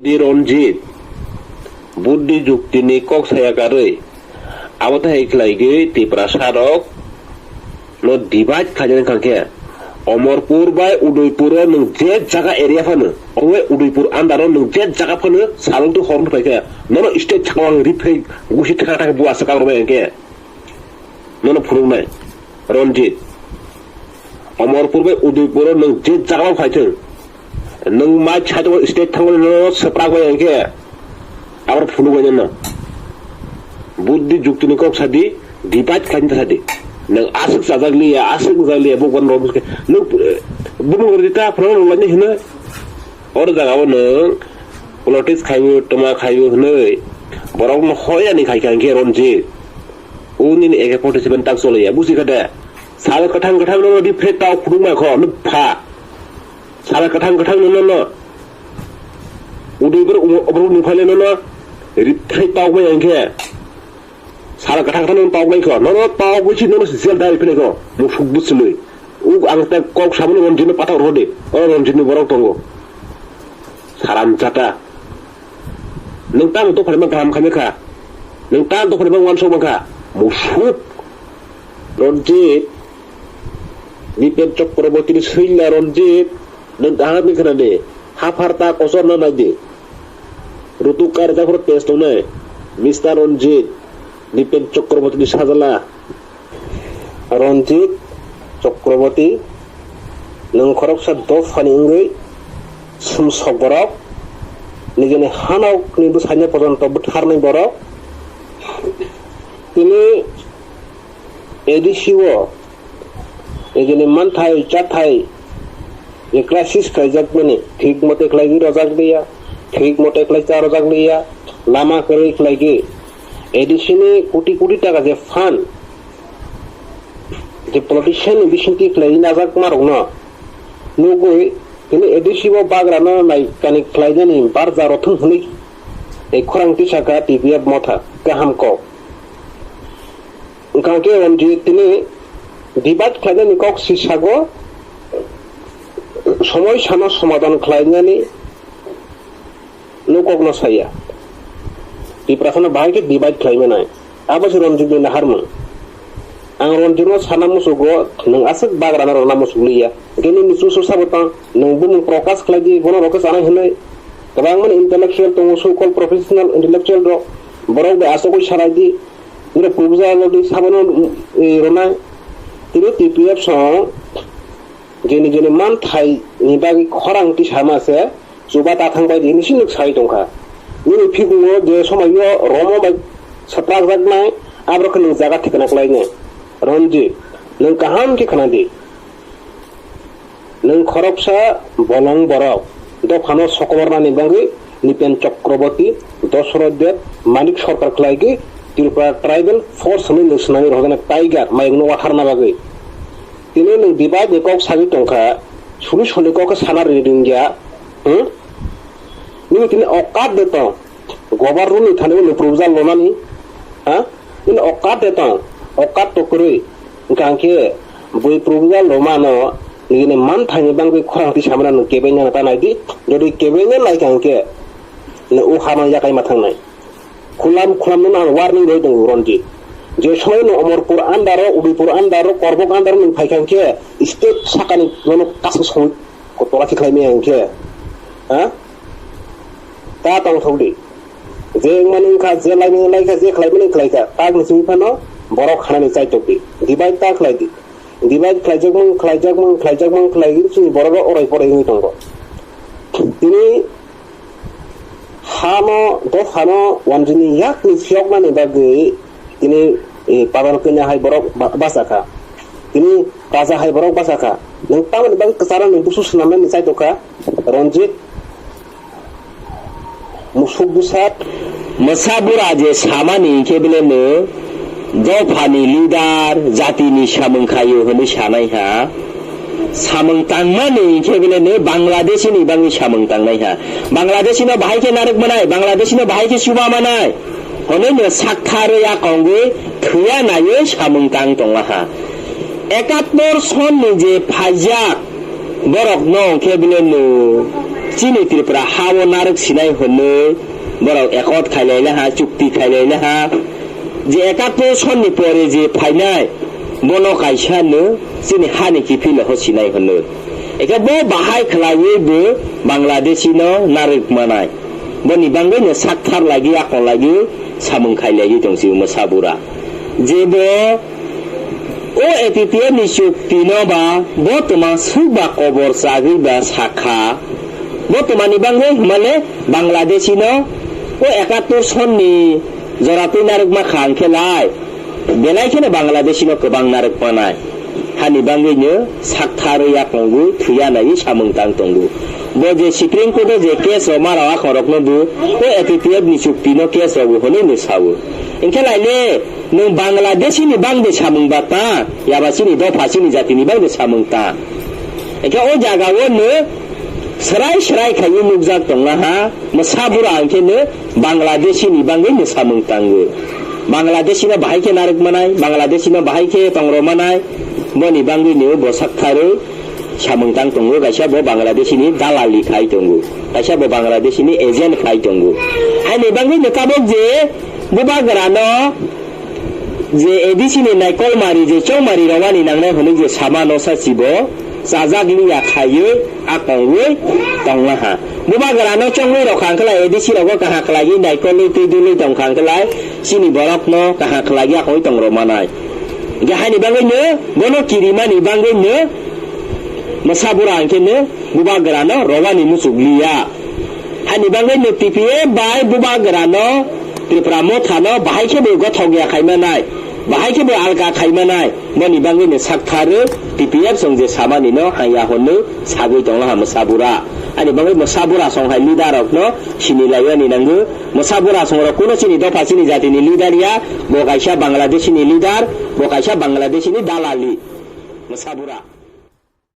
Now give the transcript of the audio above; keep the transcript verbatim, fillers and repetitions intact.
Di Ranjit, buddhi jukti ni kok saya karwi, abo tei hai khlai gwi Tiprasa rok no divide khaijani kha khe, Omorpur bai Udaipur o nwng je jaga area phano, omo bai Udaipur under o nwng je jaga phano salong tu horong phai khe, nono state chakmang rip phai gusi thaka thaka bua sakang rok bai khe. Nono phunuknai, Ranjit. Omorpur bai Udaipur o nwng je jaga phai thung. Nwng mai chai tongo state thango no swprak bai hwnkhe. Abor phunuk bai no. Buddhi jukti ni kok sadi, divide khlaina sadi. Nwng aswk chajak liya, aswk wngjakliya, bo ban rok nwng bumung rwdi ta phunuk rwlaini hino. Or jaga o nwng politics khaibo, toma khaibo hwnwi borok no hoyani khai kha hwnkhe Ranjit. O nini A K forty seven tak choliya, busi kha de? Sal kwthang kwthang no di phe tao phunukma kho, no pha. Sal kwthang kwthang no, no, no. Udui bor, um, obor ni phale no, no. Ri thai tao mai ang khe. Sal kwthang kwthang no tao mai kho, no, no, tao bui si no, no, jail dai phile kho. Musuk bwswlwi. Uk ang ta kok saboni Ranjit no pathak rw de. O Ranjit ni borok tongo. Saram chata. Nwng tamo dophani ma kaham khaimai kha? Nwng tamo dophani ma wansuk mankha? Musuk. Ranjit. Nipen Chakraborty ni swila Ranjit. Nwng kaham ni khna de. Haphar ta kochor na nai de. Rutuk kar japhar test tongnai. Mister Ranjit. Nipen Chakraborty ni sajala. Ranjit Chakraborty, nwng khoroksa dophani wngwi sumsok borok, nijini hanokni bwsaino pojonto bwtharnai borok. Tini A D C o nijini manthai chathai je crisis khaijakmani thik mote khlaigwi rwjak liya, thik mote khlai cha rwjak liya, lama kwrwi khlaigwi A D C ni koti koti taka je fund, je politician ni bisingtwi khlai najak marokno nugwi tini A D C bo bagrano nai kani khlainani barja rothwng hwnwi tei khorang tisaka T P F motha kaham kok. Wngkha khe Ranjit tini debate khlainani kok si sago, somoi sano somadhan khlainani no kokno saya. Tiprasano bahai khe divide khlai manai. Abo se Ranjitni naharmung. Ang Ranjitno sana musugo, nwng aswk bagrano rwna musuk liya. Gini ni chusu sabo tang, nwng bumung Prakash khlai di, bono rokhe chanai hwnwi. Kwbangmani intellectual tongo, so called professional intellectual rok. Borok bai aswkwi sanai di. Nini proposal rok di sabono, eh, rwnai. Tini T P F song, jeni jeni manthai ni bagwi khorang tisama se, chuba ta thang bai di hwnwi sinuk sai tongkha. Nini phikungo je somaio romo bai swprakjaknai, aborok khe nwng jaga thikna khlainai. Ranjit, nwng kaham khe khna di. Nwng khoroksa bolong borok dophano sokomornani bagwi Nipen Chakraborty, Dosoroth Deb, Manik Sarkar khlaigwi Tripura Tribal Force hwnwi nwng swnamwi rwjaknai Tiger mayungno watharna bagwi. Tini nwng divide ni kok sagwi tongkha, solution ni kok khe sana rini ringya, hmm? Nini tini okat de tong, gobar runi thani uni proposal lonani, ha? Nini okat de tong, okat to kwrwi, wngkha hwnkhe bui proposal lomano nini manthaini bagwi khorang twi samani nwng kebengna ta naidi, jodi kebengna naikha hwnkhe nwng o hano yakai ma thangnai. Khulam khulam no ang warning roi tongo Ranjit. Je somoino Omorpur under o, Udaipur under o, Korbok under o nwng phaikha hwnkhe state sakani nono kasu songwi kotora khe khlai maya hwnkhe. Ha? Ta tong thok di. Je wngmani wngkha, je laimani laikha, je khlaimani khlaikha. Tak ni simi phano borok khanani chai tok di. Divide ta khlai di. Divide khlaijakmung, khlaijakmung, khlaijakmung, khlai chini borok rok orai porai wngwi tongo. Tini hano, dophano wanjini yakni phiyoknani bagwi tini, eh, padal kanya hai borok ba-, bachakha. Tini raja hai borok bachakha. Nwng tamoni bagwi kwcharo ni busu swnamnani chaitokha, Ranjit? Musuk bwsa. Mwsa bura je samani khe beleno dophani leader jatini samung khaio hwnwi sanai ha. Samung tangmani khe beleno Bangladeshi ni bangwi samung tangnai ha. Bangladeshi no bahai khe narwk manai, Bangladeshi no bahai khe chuba manai. Hwnwi no saktharwi a kongwi thwiya naiwi samung tang tongma ha. Ekattor sonni je phaijak borok no khe beleno Chini Tripura ha-o narwk sinai hwnwi borok ekot khailai laha, chukti khailai laha, je ekattor sonni pore je phainai, bono kaisa no chini hani kiphilwi ho sinai hwnwi. Eke bo bahai khlaiwi bo Bangladeshi no narwk manai. Boni bangwi no sakthar lagi, akon lagi samung khailaiwi tongsi omo sabura. Je bo O A P P F ni chukti no ba bo twma swk ba kobor chagwi ba sakha. Bo twmani bangwi hwnmale Bangladeshi no o ekattor sonni jora twi narwk ma kha hwnkhe lai belai kheno Bangladeshi no kwbang narwk manai. Hani bangwi no saktharwi yakungwi thwiya naiwi samung tang tongo. Bo je Supreme Court o je case rok ma rok akhorok no bo o A P P F ni chukti no case rok bo hwnwi no sao. Hwnkhe lai le Nwng Bangladeshi ni bangde samung ba ta, yaba chini dopha chini jati ni bangde samung ta. Hwnkhe o jaga o nwng srai srai khaiwi nukjak tongna ha, mwsa bura hwnkhe nwng Bangladeshi ni bangwi nwng samung tango. Bangladeshi no bahai khe narwk manai, Bangladeshi no bahai khe tongro manai, boni bangwi nwng bo saktharwi samung tang tongo, kaisa bo Bangladeshi ni dalali khai tongo, kaisa bo Bangladeshi ni agent khai tongo. Ani bangwi nwng tabok je bubagra no Je A D C ni naikolmari je chongmari romani nangnai hwnwi je sama no sa chibo chajak liya khaiwi a kongwi tongna ha. Bubagra no chongwi rokha hwnkhe lai A D C rogo kaham khlaiwi naikolwi twi dulwi tongkha hwnkhe lai chini borok no kaham khlaiwi a kongwi tong rw manai. Hwnkhe haini bagwi no bono kirimani bagwi no mwsa bura hwnkhe no bubagra no romani muchuk liya. Hani bagwi no T P F bai bubagra no Tripura Motha no bahai khe bo gothok ya khai manai, bahai khe bo alka khai manai, moni bagwi no sakthar T P F song je samani no haya hwnwi sagwi tongla ha mwsa bura. Ani bagwi mwsa bura song hai leader rok no sini laiwani nango. Mwsa bura song rok kuno chini dopha chini jati ni leader ya, bo kaisa Bangladeshi ni leader, bo kaisa Bangladeshi ni dalali. Mwsa bura.